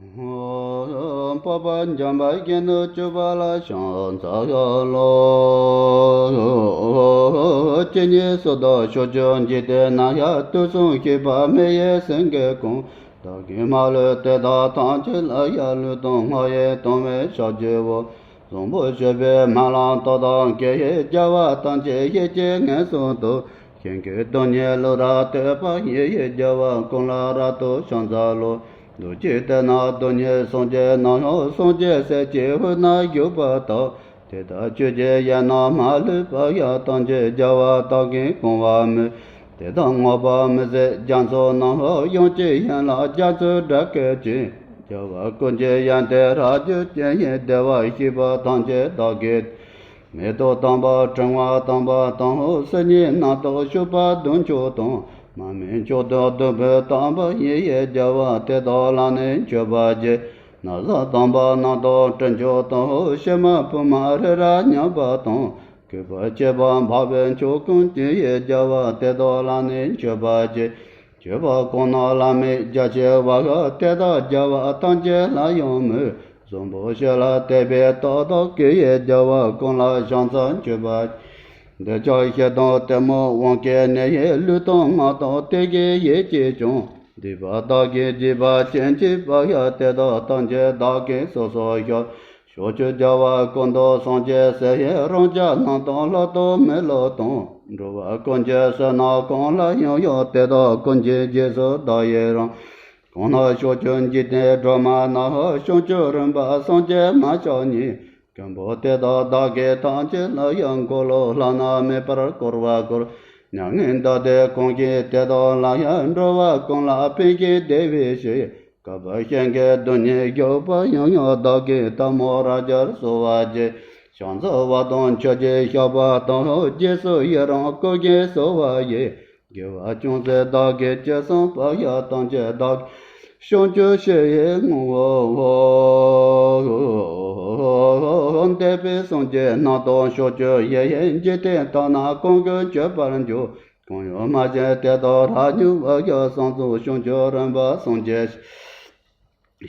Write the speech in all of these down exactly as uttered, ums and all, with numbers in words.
འཕགས་པ་འཇམ་དཔལ་གྱི་ནི་སྤྱོད་པ་ལ་ཕྱག་འཚལ་ལོ། ཇི་སྙེད་སུ་དག་ཕྱོགས་བཅུའི་འཇིག་རྟེན་ན་ཡང་དུས་གསུམ་གཤེགས་པ་མི་ཡི་སེང་གེ་ཀུན། བདག་གིས་མ་ལུས་དེ་དག་ཐམས་ཅད་ལ་ཡང་། ལུས་དང་ངག་ཡིད་དང་བས་ཕྱག་བགྱིའོ། བཟང་པོ་སྤྱོད་པའི་སྨོན་ལམ་དག་དང་། དགེ་བའི་རྒྱལ་བ་ཐམས་ཅད་ཡིད་ཀྱིས་མངོན་སུམ་དུ། གཞན་གྱི་སྡུག་བསྔལ་བློ་རབ་བཏུས་པ། ཡིད་བཞིན་རྒྱལ་བ་ཀུན་ལ་རབ་ཏུ་ཕྱག་འཚལ་ལོ། རྡོ་རྗེ་གདན་ན་རྡོ་རྗེ་སངས་རྒྱས་རྣམས་ཡང་། སངས་རྒྱས་སྲས་ཀྱི་དབུས་ན་བཞུགས་པ་དག། དེ་དག་ཆོས་ཀྱི་དབྱིངས་རྣམས་མ་ལུས་པ་ཡང་། ཐམས་ཅད་རྒྱལ་བ་དག་གིས་གང་བར་མོས། དེ་དག་བསྔགས་པ་མི་ཟད་རྒྱ་མཚོ་རྣམས་ལ། དབྱངས་ཀྱི་ཡན་ལག་རྒྱ་མཚོའི་སྒྲ་སྐད་ཅན། རྒྱལ་བ་ཀུན་གྱི་དབྱངས་དེ་རབ་གྱུར་ཅིང་། བདེ་བར་གཤེགས་པ་ཐམས་ཅད་བདག་གིས། མེ་ཏོག་དམ་པ་ཕྲེང་བ་དམ་པ་དང་། སིལ་སྙན་རྣམས་དང་བྱུག་པ་བདུན་ཕྱོགས་དང་། མར་མེ་མཆོག་ཏུ་བདུག་སྤོས་དམ་པ་ཡིས། རྒྱལ་བ་དེ་དག་ལ་ནི་མཆོད་པར་བགྱི། ན་བཟའ་དམ་པ་རྣམས་དང་སྤྲིན་ཕྱོགས་དང་། ཕྱེ་མ་ཕུར་མ་རི་རབ་མཉམ་པ་དང་། གུས་པར་བྱེད་པ་འཕགས་པའི་མཆོག་ཀུན་གྱི། རྒྱལ་བ་དེ་དག་ལ་ནི་མཆོད་པར་བགྱི། མཆོད་པ་གང་རྣམས་བླ་མེད་རྒྱ་ཆེ་བ། དེ་དག་རྒྱལ་བ་ཐམས་ཅད་ལ་ཡང་མོས། བཟང་པོ་སྤྱོད་ལ་དད་པའི་སྟོབས་དག་གིས། རྒྱལ་བ་ཀུན་ལ་ཕྱག་འཚལ་མཆོད་པར། འདོད་ཆགས་ཞེ་སྡང་གཏི་མུག་དབང་གིས་ནི། ལུས་དང་ངག་དང་ལྟས་ཀྱི་ཡིད་ཀྱིས་ཀྱང་། སྡིག་པ་དག་གིས་བགྱིས་པ་ཅི་མཆིས་པ་ཡང་། དེ་དག་ཐམས་ཅད་བདག་གིས་སོ་སོར་བཤགས། ཕྱོགས་བཅུའི་རྒྱལ་བ་ཀུན་ཏུ་སངས་རྒྱས་སྲས། རང་ཅག་རྣམས་དང་སློབ་ཏུ་མི་སློབ་དང་། འགྲོ་བ་ཀུན་གྱི་བསོད་ནམས་གང་ལ་ཡང་ཡོད། དེ་དག་ཀུན་གྱི་རྗེས་སུ་བདག་ཡི་རང་། གང་རྣམས་ཕྱོགས་བཅུའི་འཇིག་རྟེན་སྒྲོན་མ་རྣམས། བྱང་ཆུབ་རིམ་པ་སངས་རྒྱས་མ་ཆགས་ཉིད། མགོན་པོ་དེ་དག་བདག་གིས་ཐམས་ཅད་ལ་ཡང་། འཁོར་ལོ་ལྷ་ནག་མེ་འབར་བསྐོར་བར་བསྐོར། མྱ་ངན་འདའ་སྟོན་གང་གིས་དེ་དག་ལ་ཡང་། འགྲོ་བ་ཀུན་ལ་ཕན་ཞིང་བདེ་བའི་ཕྱིར། བསྐལ་པ་གཞན་གྱི་སྡུག་བསྔལ་སྐྱོབ་པ་ཡང་། ཡང་བདག་གིས་ཐལ་མོ་རབ་སྦྱར་གསོལ་བར་བགྱི། ཕྱག་འཚལ་བ་དང་མཆོད་ཅིང་བཤགས་པ་དང་། རྗེས་སུ་ཡི་རང་བསྐུལ་ཞིང་གསོལ་བ་ཡི། དགེ་བ་ཅུང་ཟད་བདག་གིས་ཅི་བསམ་པ་ཡང་། ཐམས་ཅད་བདག་གིས་བྱང་ཆུབ་ཕྱིར་ཡི་རང་ངོ་། འདས་པའི་སངས་རྒྱས་རྣམས་དང་ཕྱོགས་བཅུའི་ཡི་ཡི། འཇིག་རྟེན་དག་རྣམས་གང་གིས་མཆོད་པར་འགྱུར། གང་ཡང་མ་མཆིས་དེ་དག་རབ་མྱུར་བར། བྱང་སེམས་བྱང་ཆུབ་རིམ་པ་སངས་རྒྱས།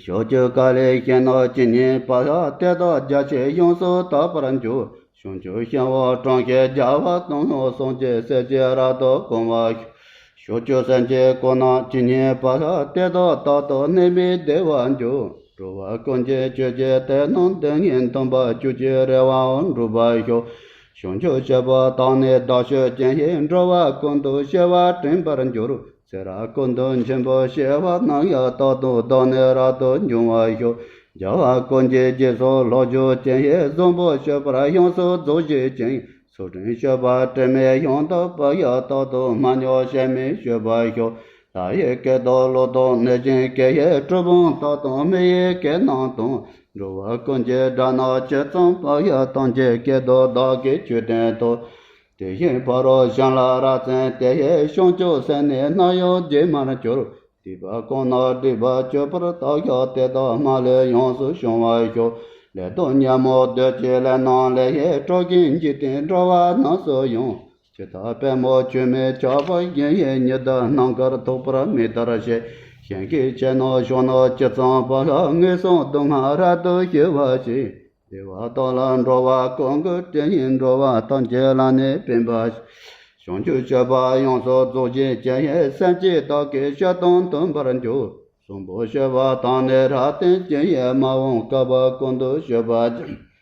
ཕྱོགས་བཅུའི་བསྐལ་པའི་ཞིང་རྣམས་ཇི་སྙེད་པ་ཡང་། དེ་དག་རྒྱ་ཆེར་ཡོངས་སུ་དག་པར་འགྱུར། བྱང་ཆུབ་ཤིང་དབང་དྲང་ཞིང་རྒྱས་པ་དང་། སངས་རྒྱས་སྲས་ཀྱིས་རབ་ཏུ་བསྐོར་བར་ཤོག། ཕྱོགས་བཅུའི་སེམས་ཅན་ཀུན་རྣམས་ཇི་སྙེད་པ་ཡང་། དེ་དག་རྟག་ཏུ་ནད་མེད་བདེ་བར་འགྱུར། འགྲོ་བ་ཀུན་གྱི་མཆོད་ཅིང་དེ་རྣམས་དོན་གཉིས། སྡོམ་པ་བཅུ་གཅིག་རེ་བའང་འགྲུབ་པར་ཤོག། བྱང་ཆུབ་སྤྱོད་པ་དག་ནི་བདག་སྤྱོད་ཅིང་། འགྲོ་བ་ཀུན་ཏུ་སྐྱེ་བ་དྲན་པར་འགྱུར། ཚེ་རབས་ཀུན་ཏུ་ཆེན་པོ་སྐྱེ་བ་རྣམས་ཡང་། རྟག་ཏུ་བདག་ནི་རབ་ཏུ་འབྱུང་བར་ཤོག། རྒྱལ་བ་ཀུན་གྱི་རྗེས་སུ་སློབ་སྦྱོང་ཅན། བཟང་པོ་སྤྱོད་པར་ཡོངས་སུ་རྫོགས་བྱེད་ཅིང་། ཚུལ་ཁྲིམས་སྤྱོད་པ་དྲི་མེད་ཡང་དག་པ་ཡང་། རྟག་ཏུ་མ་ཉམས་སྐྱོན་མེད་སྤྱོད་པར་ཤོག། ལྷ་ཡི་སྐད་དང་ཀླུ་དང་གནོད་སྦྱིན་སྐད། གྲུལ་བུམ་དག་དང་མི་ཡི་སྐད་རྣམས་དང་། འགྲོ་བ་ཀུན་གྱི་སྒྲ་རྣམས་ཇི་ཙམ་པ་ཡང་། ཐམས་ཅད་སྐད་དུ་བདག་གིས་ཆོས་བསྟན་ཏོ། དེ་བཞིན་ཕ་རོལ་གཞན་ལ་རབ་བརྩམས་ཏེ། བྱང་ཆུབ་སེམས་ནི་རྣམ་གཡོ་རྗེས་མར་གྱུར། སྡིག་པ་གང་རྣམས་སྒྲིབ་པར་གྱུར་པ་དག་ཀྱང་། དེ་དག་མ་ལུས་ཡོངས་སུ་བྱང་བར་ཤོག། ལས་དང་ཉོན་མོངས་བདུད་ཀྱི་ལས་རྣམས་ལས། སྐྲག་ཤིང་འཇིག་རྟེན་འགྲོ་བ་རྣམས་སུ་ཡང་། ཇི་ལྟར་པད་མོ་ཆུ་མིག་ཆགས་པ་བཞིན། ཉི་ཟླ་རྣམ་དཀར་ཐོགས་པར་མི་ལྟར་ཞེས། གཞན་གྱི་ཆོས་རྣམས་ཕྱོགས་རྣམས་ཇི་ཙམ་པ་ལ། ངན་སོང་སྡུག་བསྔལ་རབ་ཏུ་ཞི་བར་བྱེད། བདེ་བ་དག་ལ་འགྲོ་བ་ཀུན་གྱི་དྲིན། འགྲོ་བ་ཐམས་ཅད་ལ་ནི་ཕན་པ་བྱེད། བྱང་ཆུབ་སྤྱོད་པ་ཡོངས་སུ་རྫོགས་བྱེད་ཅིང་། སེམས་ཅན་དག་གི་སྤྱོད་དང་མཐུན་པར་འགྱུར། བཟང་པོ་སྤྱོད་པ་དག་ནི་རབ་བརྟན་ཅིང་། མ་འོངས་བསྐལ་པ་ཀུན་ཏུ་སྤྱོད་པ་ཅན།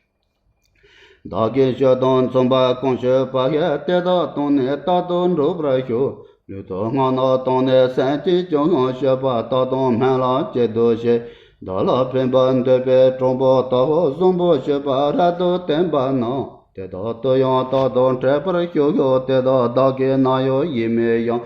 བདག་གི་སྤྱོད་དང་མཚུངས་པར་གང་སྤྱོད་པ་ཡང་། དེ་དག་དང་ནི་རྟག་ཏུ་འགྲོགས་པར་ཤོག། ལུས་དང་ངག་རྣ་དང་ནི་སེམས་ཅན་ཀུན། ཡང་སྤྱོད་པ་དག་དང་སྨོན་ལམ་གཅིག་ཏུ་བྱེད། བདག་ལ་ཕན་པར་འདོད་པའི་གྲོགས་པོ་དག། བཟང་པོ་སྤྱོད་པ་རབ་ཏུ་བསྟེན་པ་རྣམས། དེ་དག་ཏུ་ཡང་རྟག་ཏུ་འཕྲད་པར་ཤོག། དེ་དག་བདག་གི་རྣམ་གཡོ་ཡིས་མི་ཡང་།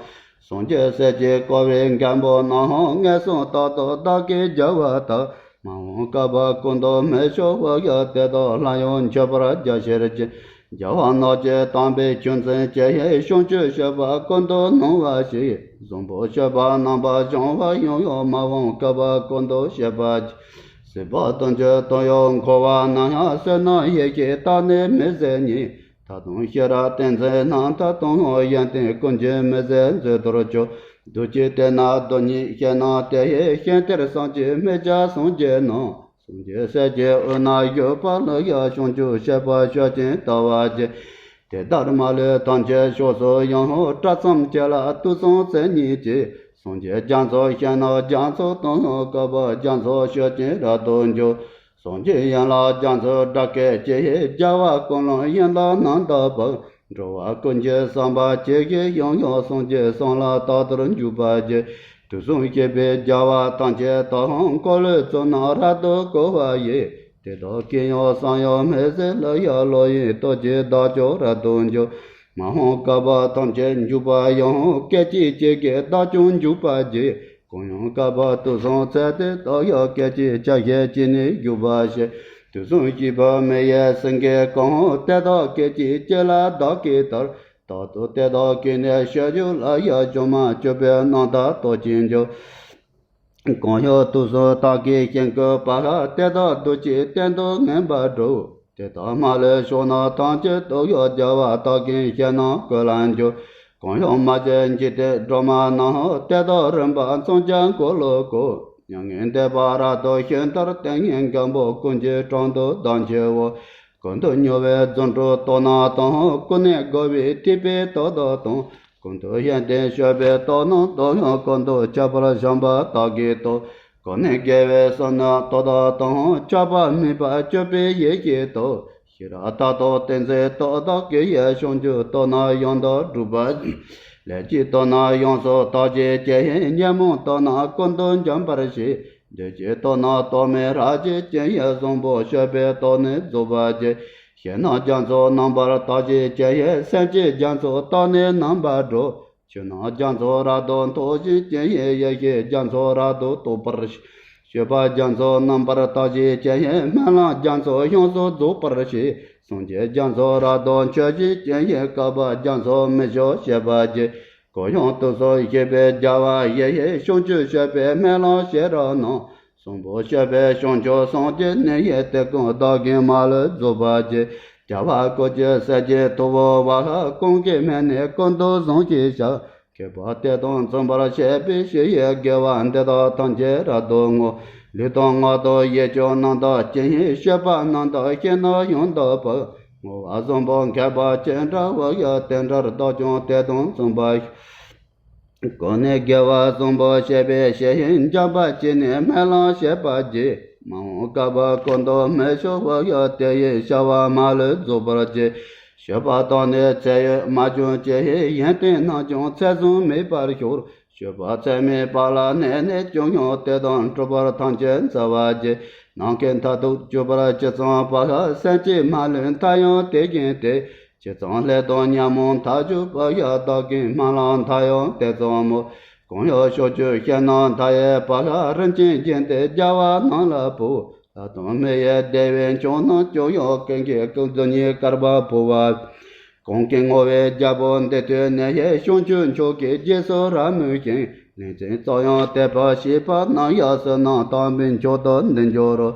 སངས་རྒྱས་སྲས་ཀྱིས་བསྐོར་བའི་མགོན་པོ་རྣམས། ངན་སོང་རྟག་ཏུ་བདག་གིས་རྒྱལ་བ་དག། མ་འོངས་བསྐལ་པ་ཀུན་ཏུ་མི་སྐྱོ་བར་ཡང་། དེ་དག་སླར་ཡང་མཆོད་པར་རྒྱ་ཆེར་བགྱི། རྒྱལ་བ་རྣམས་ཀྱི་དམ་པའི་ཆོས་འཛིན་བྱེད། བྱང་ཆུབ་སྤྱོད་པ་ཀུན་ཏུ་སྣང་བར་བྱེད། བཟང་པོ་སྤྱོད་པ་རྣམ་པར་བྱང་བ་ཡང་། ཡང་མ་འོངས་བསྐལ་པ་ཀུན་ཏུ་སྤྱད་པར་བགྱི། སྲིད་པ་དུས་འགྱུར་དུ་ཡང་འཁོར་བ་རྣམས། བསོད་ནམས་ཡིད་ཀྱིས་བལྟ་ནི་མི་ཟད་ཉིད། ཐབས་དང་ཤེས་རབ་ཏིང་འཛིན་རྣམ་དག་དང་། ཡོན་ཏན་ཀུན་གྱིས་མི་ཟད་མཛེས་པར་གྱུར། རྡུལ་གཅིག་དེ་ན་རྡུལ་སྙེད་ཤེས་རྣམས་དེ་ཡི་ཤེས་གཏེར་བསམ་གྱིས་མི་ཁྱབ་སངས་རྒྱས་རྣམས། སངས་རྒྱས་སྲས་ཀྱི་དབུས་ན་བཞུགས་པ་ལ་ཡང་བྱང་ཆུབ་སྤྱོད་པ་ཤོད་ཅིང་ལྟ་བར་བགྱི། དེ་ལྟར་མ་ལུས་ཐམས་ཅད་ཕྱོགས་སུ་ཡང་། སྐྲ་ཙམ་གྱི་ལ་དུག་གསུམ་ཚད་སྙེད་ཀྱི། སངས་རྒྱས་རྒྱ་མཚོ་ཤེས་རྣམས་རྒྱ་མཚོ་དང་། བསྐལ་པ་རྒྱ་མཚོ་ཤོད་ཅིང་རབ་ཏུ་འཇུག། སངས་རྒྱས་ཡན་ལག་རྒྱ་མཚོའི་སྒྲ་སྐད་ཀྱིས། རྒྱལ་བ་ཀུན་ལ་ཡན་ལག་རྣམ་དག་པ། འགྲོ་བ་ཀུན་གྱི་བསམ་པ་ཇི་བཞིན་ཡང་ཡང་། སངས་རྒྱས་གསུང་ལ་རྟག་ཏུ་འཇུག་པར་བགྱི། དུས་གསུམ་གཤེགས་པའི་རྒྱལ་བ་ཐམས་ཅད་དང་། འཁོར་ལོའི་ཚོགས་རྣམས་རབ་ཏུ་བསྐོར་བ་ཡི། དེ་དག་གིས་ཡང་བསམ་ཡང་མི་ཟད་ལ་ཡང་བློ་ཡི་སྟོབས་ཀྱིས་བདག་ཀྱང་རབ་ཏུ་འཇུག། མ་འོངས་བསྐལ་པ་ཐམས་ཅད་འཇུག་པ་ཡང་། སྐད་ཅིག་གཅིག་གིས་བདག་ཀྱང་འཇུག་པར་བགྱི། གང་ཡང་བསྐལ་པ་དུས་གསུམ་ཚད་དེ་དག་ཡང་། སྐད་ཅིག་ཆ་ཤས་གཅིག་ནི་འཇུག་པར་བྱེད། དུས་གསུམ་གཤེགས་པ་མི་ཡི་སེང་གེ་གང་། དེ་དག་སྐད་ཅིག་གཅིག་ལ་བདག་གིས་ཐར། རྟག་ཏུ་དེ་དག་གིས་ནི་ཞལ་བཞུགས་ལ་ཡང་། བཅོམ་མ་བཅུག་པའི་རྣམ་ཐར་རྟོགས་ཅིང་འཇུག། གང་ཡང་དུས་གསུམ་བདག་གིས་ཞིང་བཀོད་པ། དེ་དག་རྡུལ་གཅིག་སྟེང་དུ་ངེས་པར་སྒྲུབ། དེ་དག་མ་ལུས་ཕྱོགས་རྣམས་ཐམས་ཅད་དུ་ཡང་། རྒྱལ་བ་བདག་གིས་ཞལ་རྣམས་བཀོད་ལ་འཇུག། གང་ཡང་མ་མཇལ་འཇིག་རྟེན་སྒྲོན་མ་རྣམས། དེ་དག་རིམ་པ་མཚོན་ཆ་འཁོར་ལོ་བསྐོར། མྱ་ངན་འདས་པ་རབ་ཏུ་ཞི་མཐར་ཏིང་ངེ་འཛིན་པོ། ཀུན་གྱི་དྲུང་དུ་བདག་མཆིའོ། ཀུན་ཏུ་མྱུར་བའི་རྫུ་འཕྲུལ་སྟོབས་རྣམས་དང་། ཀུན་ནས་བསྒོ་བའི་ཐེག་པའི་སྟོབས་དག་དང་། ཀུན་ཏུ་ཡོན་ཏན་སྤྱོད་པའི་སྟོབས་རྣམས་དང་། ཀུན་ཏུ་ཁྱབ་པར་བྱམས་པ་བདག་གིས་སྟོབས། ཀུན་ནས་དགེ་བའི་བསོད་ནམས་སྟོབས་དག་དང་། ཁྱབ་པ་མེད་པ་སྤྱོད་པའི་ཡེ་ཤེས་སྟོབས། ཤེས་རབ་མཐར་ཐུག་ཏིང་འཛིན་སྟོབས་དག་གིས། བྱང་ཆུབ་སྟོབས་རྣམས་ཡང་དག་སྒྲུབ་པར། ལས་ཀྱི་སྟོབས་རྣམས་ཡོངས་སུ་དག་བྱེད་ཅིང་། ཉོན་མོངས་སྟོབས་རྣམས་ཀུན་ཏུ་འཇོམས་པར་བྱེད། འདུ་བྱེད་སྟོབས་རྣམས་རྟོག་མེད་རབ་བྱེད་ཅིང་། བཟང་པོ་སྤྱོད་པའི་སྟོབས་ནི་རྫོགས་པར་བྱེད། ཞིང་རྣམས་རྒྱ་མཚོ་རྣམ་པར་དག་བྱེད་ཅིང་། སེམས་ཅན་རྒྱ་མཚོའི་སྟོབས་ནི་རྣམ་པར་སྒྲོལ། ཆོས་རྣམས་རྒྱ་མཚོ་རབ་ཏུ་མཐོ་བྱེད་ཅིང་། ཡེ་ཤེས་རྒྱ་མཚོ་རབ་ཏུ་རྟོགས་པར་བྱེད། སྤྱོད་པ་རྒྱ་མཚོ་རྣམ་པར་དག་བྱེད་ཅིང་། སྨོན་ལམ་རྒྱ་མཚོ་ཡོངས་སུ་རྫོགས་པར་བྱེད། སངས་རྒྱས་རྒྱ་མཚོ་རབ་ཏུ་མཆོད་བྱེད་ཅིང་། བསྐལ་པ་རྒྱ་མཚོ་མི་ཆོག་བྱེད་པར་བགྱི། གོ་ཡང་དུས་གསུམ་གཤེགས་པའི་རྒྱལ་བ་ཡི། བྱང་ཆུབ་སྤྱོད་པའི་སྨོན་ལམ་ཤེས་རབ་རྣམས། བཟང་པོ་སྤྱོད་པའི་བྱང་ཆུབ་སངས་རྒྱས་ནི། ཡེ་དེ་ཀུན་བདག་གིས་མ་ལུས་རྫོགས་པར་བགྱི། རྒྱལ་བ་ཀུན་གྱི་སྲས་ཀྱི་ཐུ་བོ་བ། གང་གིས་སྨྲས་ནས་ཀུན་ཏུ་བཟང་ཞེས་བྱ། མཁས་པ་དེ་དང་མཚུངས་པར་བྱས་པའི། ཕྱི་ཡི་དགེ་བ་འདི་དག་ཐམས་ཅད་རབ་ཏུ་བསྔོ། ལུས་དང་ངག་དང་ཡིད་ཀྱང་རྣམ་དག་ཅིང་། སྤྱོད་པ་རྣམ་དག་ཤེས་རྣམས་ཡང་དག་པར། བསྔོ་བ་བཟང་པོ་མཁས་པ་ཅི་འདྲ་བ་ཡང་། དེ་འདྲར་བདག་ཀྱང་དེ་དང་མཚུངས་པར། གང་ནས་དགེ་བ་བཟང་པོ་བྱས་པའི་ཕྱིར། འཇམ་དཔལ་གྱིས་ནི་སྨོན་ལམ་བྱས་པ་བགྱི། མ་འོངས་བསྐལ་པ་ཀུན་ཏུ་མི་ཆོག་པ་ཡང་། དེ་ཡི་བྱ་བ་མ་ལུས་རྫོགས་པར་བགྱི། སྤྱོད་པ་དང་ནི་ཚེ་ཡོད་མ་བྱུང་ཅིག། ཡོན་ཏན་རྣམས་ཀྱང་ཚད་བཟུང་མེད་པར་ཤོར། སྤྱོད་པ་ཚད་མེད་པ་ལ་གནས་ནས་ཀྱང་ཡང་། དེ་དག་འགྲུབ་པར་ཐམས་ཅད་བྱ་བར་བགྱི། ནམ་མཁའི་མཐར་ཐུག་གྱུར་པར་ཇི་ཙམ་པ། སེམས་ཅན་མ་ལུས་མཐའ་ཡང་དེ་བཞིན་ཏེ། ཇི་ཙམ་ལས་དང་ཉོན་མོངས་མཐར་གྱུར་པ་ཡང་། བདག་གི་སྨོན་ལམ་མཐའ་ཡང་དེ་ཙམ་མོ། གང་ཡང་ཕྱོགས་བཅུའི་ཞིང་རྣམས་མཐའ་ཡས་པ། རིན་ཆེན་རྒྱན་ཏེ་རྒྱལ་བ་རྣམས་ལ་ཕུལ། ལྷ་དང་མི་ཡི་བདེ་བའི་མཆོག་རྣམས་ཀྱང་ཡང་། ཀུན་གྱི་ཀུན་རྫོབ་ཉིད་དཀར་པོ་ཕུལ་བ། གང་གིས་བསྔོ་བའི་རྒྱལ་པོ་འདི་ཐོས་ནས། བྱང་ཆུབ་མཆོག་གི་རྗེས་སུ་རབ་མོས་ཤིང་། ལན་ཅིག་ཙམ་ཡང་དད་པ་བྱས་པ་རྣམས་ཡང་། བསོད་ནམས་དམ་པའི་མཆོག་ཏུ་འདི་འགྱུར་རོ།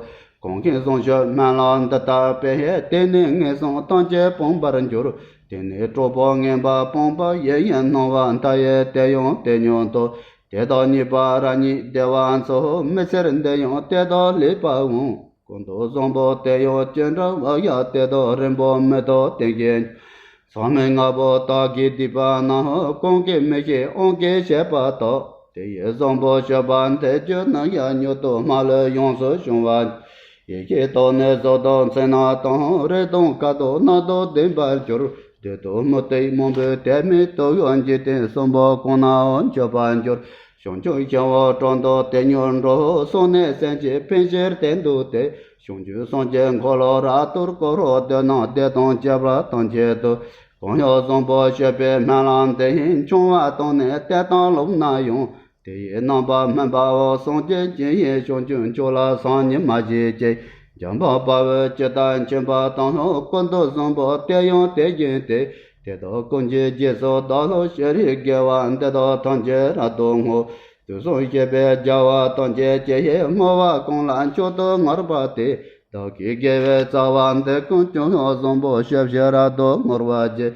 གང་གིས་བཟང་སྤྱོད་སྨོན་ལམ་འདི་ལྟར་སྤེལ། དེས་ནི་ངན་སོང་ཐམས་ཅད་སྤངས་པར་འགྱུར། དེས་ནི་གྲོགས་པོ་ངན་པ་སྤངས་པ་ཡིན། སྣང་བ་མཐའ་ཡས་དེ་ཡང་དེ་ཉིད་དོ། དེ་དག་རྙེད་པ་རབ་རྙེད་བདེ་བ་འཚོལ། མི་ཚེ་འདི་ཡང་དེ་དག་ལེགས་པར་འོང་། ཀུན་ཏུ་བཟང་པོ་དེ་ཡང་ཅི་འདྲ་བ་ཡང་། དེ་དག་རིང་པོ་མི་ཐོགས་དེང་གི། མཚམས་མེད་ལྔ་པོ་དག་གིས་བསྡུས་པ་རྣམས། གང་གིས་མི་ཤེས་དབང་གིས་བྱས་པ་དག། དེ་ཡི་བཟང་པོ་སྤྱོད་པ་འདི་བཅུ་རྣམས་ཡང་། མྱུར་དུ་མ་ལུས་ཡོངས་སུ་བྱང་བར། ཡེ་ཤེས་དང་ནི་གཟུགས་དང་མཚན་རྣམས་དང་། རིགས་དང་ཀ་དོག་རྣམས་དང་ལྡན་པར་འགྱུར། བདུད་དང་མུ་སྟེགས་མང་པོས་དེ་མི་ཐུབ། འཇིག་རྟེན་གསུམ་པོ་གང་ནའང་མཆོད་པར་འགྱུར། བྱང་ཆུབ་ཤིང་དབུས་དྲུང་དུ་དེ་ཉིད་འགྲོ། སོང་ནས་སེམས་ཅན་ཕན་ཕྱིར་དེར་འདུག་སྟེ། བྱང་ཆུབ་སེམས་ཀྱི་འཁོར་ལོ་རབ་ཏུ་བསྐོར་རོ། བདུད་རྣམས་བདེ་དང་བྱེ་བྲག་ཐམས་ཅད་དུ། གང་ཡང་བཟང་པོ་སྤྱོད་པའི་སྨོན་ལམ་འདི། འཆང་བ་དང་ནི་དད་དང་སློབ་ན་ཡང་། དེ་ཡི་རྣམ་པར་སྨིན་པའོ། སངས་རྒྱས་ཀྱི་ཡེ་བྱང་ཆུབ་མཆོག་ལ་སངས་ཉིད་མ་བྱེད་ཅིག། འཇམ་དཔལ་དཔའ་བོས་ཇི་ལྟར་མཁྱེན་པ་དང་། ཀུན་ཏུ་བཟང་པོ་དེ་ཡང་དེ་བཞིན་ཏེ། དེ་དག་ཀུན་གྱི་རྗེས་སུ་བདག་སློབ་ཕྱིར། དགེ་བ་འདི་དག་ཐམས་ཅད་རབ་ཏུ་བསྔོ། དུས་གསུམ་གཤེགས་པའི་རྒྱལ་བ་ཐམས་ཅད་ཀྱིས། བསྔོ་བ་གང་ལ་མཆོག་ཏུ་བསྔགས་པ་དེས། བདག་གི་དགེ་བའི་རྩ་བ་འདི་ཀུན་ཀྱང་ཡང་། བཟང་པོ་སྤྱོད་ཕྱིར་རབ་ཏུ་བསྔོ་བར་བགྱི།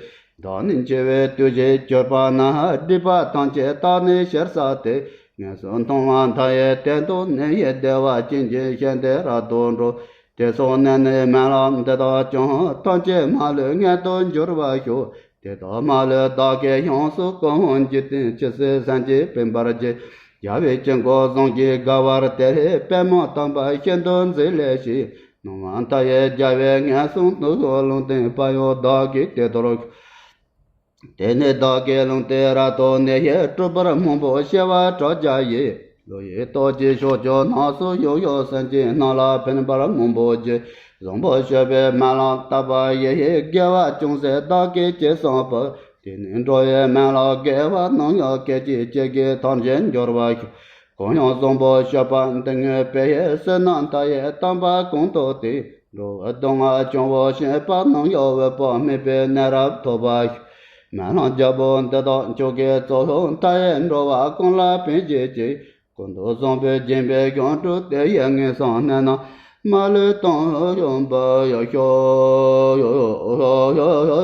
བདག་ནི་འཆི་བའི་དུས་བཞིན་གྱུར་པ་ན། སྒྲིབ་པ་ཐམས་ཅད་དག་ནི་ཞིར་བསལ་ཏེ། ངན་སོང་མཐོང་བ་མཐའ་ཡས་དོན་དུ་ནི། ཡེ་བདེ་བ་ཅན་གྱི་ཞིང་དེར་རབ་ཏུ་འགྲོ། དེ་སོགས་ནས་ནི་སྨོན་ལམ་འདི་དག་ཀྱང་། ཐམས་ཅད་མ་ལུས་མངོན་དུ་འགྱུར་བར་ཤོག་དེ་དག་མ་ལུས་བདག་གིས་ཡོངས་སུ་བསྐང་བའི་འཇིག་རྟེན་ཇི་སྲིད་སེམས་ཅན་ཕན་པར་བགྱི། རྒྱལ་བའི་དཀྱིལ་འཁོར་བཟང་གིས་དགའ་བར་དེར། པདྨོ་དམ་པ་ཤིན་ཏུ་མཛེས་ལེགས་ཤིང་། སྣང་བ་མཐའ་ཡས་རྒྱལ་བའི་ངན་སོང་དུག་ལུང་བསྟན། དཔལ་ཡོན་བདག་གིས་དེ་མཐོང་། དེ་ནས་བདག་གིས་ལུང་བསྟན་རབ་ཏུ་ནི། སྤྲུལ་པར་སྨོན་པའི་བྱེ་བ་ཕྲག་བརྒྱ་ཡིས། བློ་ཡི་སྟོབས་ཀྱིས་ཕྱོགས་བཅུ་རྣམས་སུ་ཡོད་ཡོད་སེམས་ཅན་རྣམས་ལ་ཕན་པར་སྨོན་པོ་བགྱི། བཟང་པོ་སྤྱོད་པའི་སྨོན་ལམ་བཏབ་པ་ཡི། དགེ་བ་ཅུང་ཟད་བདག་གིས་ཅི་བསམ་པ། དེ་ནས་འགྲོ་བའི་སྨོན་ལམ་དགེ་བ་རྣམས་ཡང་། སྐད་ཅིག་གཅིག་གིས་ཐམས་ཅད་འབྱོར་བར་ཤོག་གང་ཡང་བཟང་པོ་སྤྱོད་པ་འདི་ངས་པའི། བསོད་ནམས་མཐའ་ཡས་དམ་པ་གང་ཐོབ་སྟེ། འགྲོ་བའི་སྡུག་བསྔལ་བྱང་བར་ཤེས་པ་རྣམས་ཡང་། འོད་དཔག་མེད་པའི་གནས་རབ་ཐོབ་པར་ཤོག་སྨོན་ལམ་རྒྱལ་པོ་འདི་དག་མཆོག་གི་གཙོ། མཐའ་ཡས་འགྲོ་བ་ཀུན་ལ་ཕན་བྱེད་ཅིང་། ཀུན་ཏུ་བཟང་པོས་བརྒྱན་པའི་ཞིང་དུ་སྟེ། ཡང་ངན་སོང་གནས་རྣམས་མ་ལུས་དང་ཡོང་བར་ཤོག་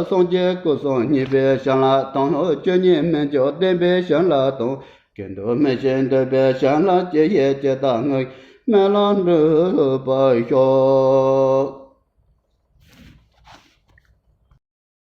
སངས་རྒྱས་སྐུ་གསུམ་བརྙེས་པའི་ཞིང་ལ་དང་། ཆོས་ཉིད་མི་འགྱུར་བདེན་པའི་ཞིང་ལ་དང་། ཀུན་ཏུ་མི་ཤེས་འདུན་པའི་ཞིང་ལ། ཇི་སྙེད་ཇི་ལྟར་ངུ་སྨོན་ལམ་འགྲུབ་པར་ཤོག